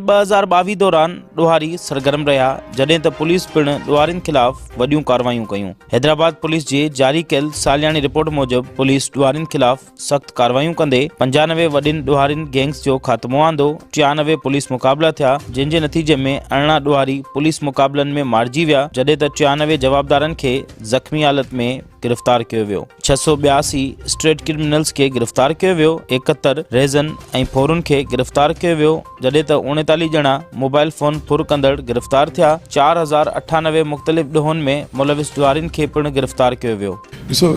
2022 دوران ڏوهاري سرگرم رهيا، جڏهن ته پوليس پڻ ڏوهارين خلاف وڏيون ڪارروايون ڪيون. حيدرآباد پوليس جي جاري ڪيل سالياڻي رپورٽ موجب پوليس ڏوهارين خلاف سخت ڪارروايون ڪندي 95 وڏين ڏوهارين گينگز جو خاتمو آندو، 93 پوليس مقابلا ٿيا، جنهن جي نتيجي ۾ 18 ڏوهاري پوليس مقابلن ۾ مارجي ويا، جڏهن ته 93 جوابدارن کي زخمي حالت ۾ گرفتار ڪيو ويو، 682 اسٽريٽ ڪرمنلز کي گرفتار ڪيو ويو، 71 رهزن ۽ ڦورن کي گرفتار ڪيو ويو، جڏهن ته 39 ڄڻا موبائل فون ڦر ڪندڙ گرفتار ٿيا، 4098 مختلف ڏوهن ۾ ملوث ڏوهارين کي پڻ گرفتار ڪيو ويو. ڏسو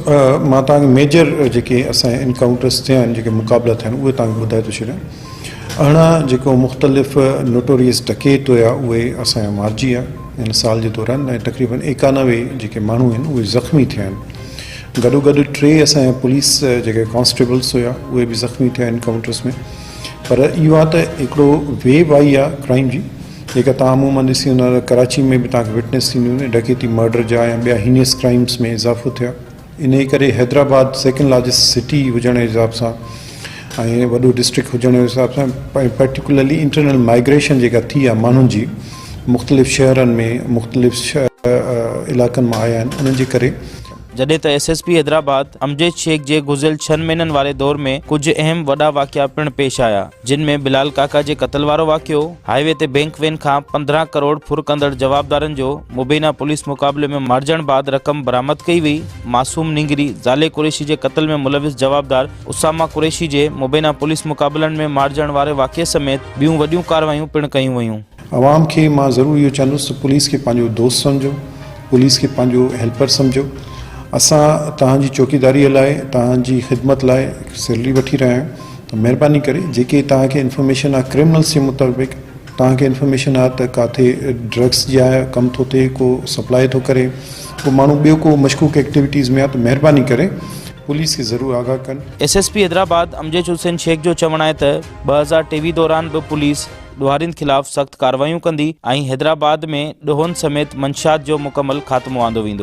مان توهان کي ميجر جيڪي اسان جا انڪائونٽرس ٿيا آهن جيڪي مقابلا ٿيا آهن اهي توهان کي ٻڌائي ٿو ڇڏيان. 18 جيڪو مختلف نوٽوريس ڊڪيت هيا اهي اسان جا مارجي ويا هن سال جي دوران ۽ تقريبن 91 جيڪي ماڻهو آهن اهي زخمي ٿيا آهن گڏو گڏ ٽي اسان جا پوليس جيڪي ڪانسٽيبلس هيا اهي به زخمي ٿيا انڪائونٽرس ۾ پر اهو آهي ته هڪڙو ويو آئي آهي ڪرائيم جي جيڪا تان عمومن ڏسي هوندا ته ڪراچي ۾ به تان کي وٽنس ٿينديون هونديون ڊڪيتي مرڊر جا يا ٻيا هينيس ڪرائيمس ۾ اضافو ٿيو آهي انهيء ڪري حيدرآباد سيڪنڊ لارجسٽ سٽي هجڻ جي حساب سان ۽ وڏو ڊسٽرڪٽ هجڻ جي حساب سان ۽ پرٽيڪولرلي انٽرنل مائگريشن جيڪا ٿي آهي ماڻهن جي مختلف شهرن ۾ مختلف علائقن مان آيا آهن انهن جي ڪري. جڏهن ته S S P Hyderabad Amjad Shaikh جي گذريل ڇهن مهينن واري دور ۾ ڪجهه اهم وڏا واقعا پڻ پيش آيا. جن ۾ بلال ڪاڪا جي قتل وارو واقعو، هاء وي تي بينڪ وين کان 15 ڪروڙ ڦر ڪندڙ جوابدارن جو مبينا پوليس مقابلي ۾ مارجڻ بعد رقم برآمد ڪئي وئي، معصوم نينگري زالي قريشي جي قتل ۾ ملوث جوابدار اسامه قريشي جي مبينا پوليس مقابلن ۾ مارجڻ واري واقعي سميت ٻيون وڏيون ڪارروايون پڻ ڪيون ويون. عوام کي مان ضرور اهو چوندس ته پوليس کي پنهنجو دوست سمجهو، پوليس کي پنهنجو هيلپر سمجهو، اسان توهان جي چوڪيداري لاء توهان جي خدمت لاء سيلري وٺي رهيا آهيون. ته مهرباني ڪري جيڪي توهان کي انفارميشن آهي ڪرمنلس جي مطابق توهان کي انفارميشن آهي ته ڪاٿي ڊرگس جا ڪم ٿو ٿئي ڪو سپلاء ٿو ڪري ڪو ماڻهو ٻيو ڪو مشڪوڪ ايڪٽيوٽيز ۾ آهي ته مهرباني ڪري پوليس کي ضرور آگاهه ڪن. S S P Hyderabad Amjad Hussain Shaikh جو چوڻ آهي ته 2023 دوران به پوليس ڏوهارين خلاف سخت ڪارروايون ڪندي ۽ حيدرآباد ۾ ڏوهن سميت منشيات جو مڪمل خاتمو آندو ويندو.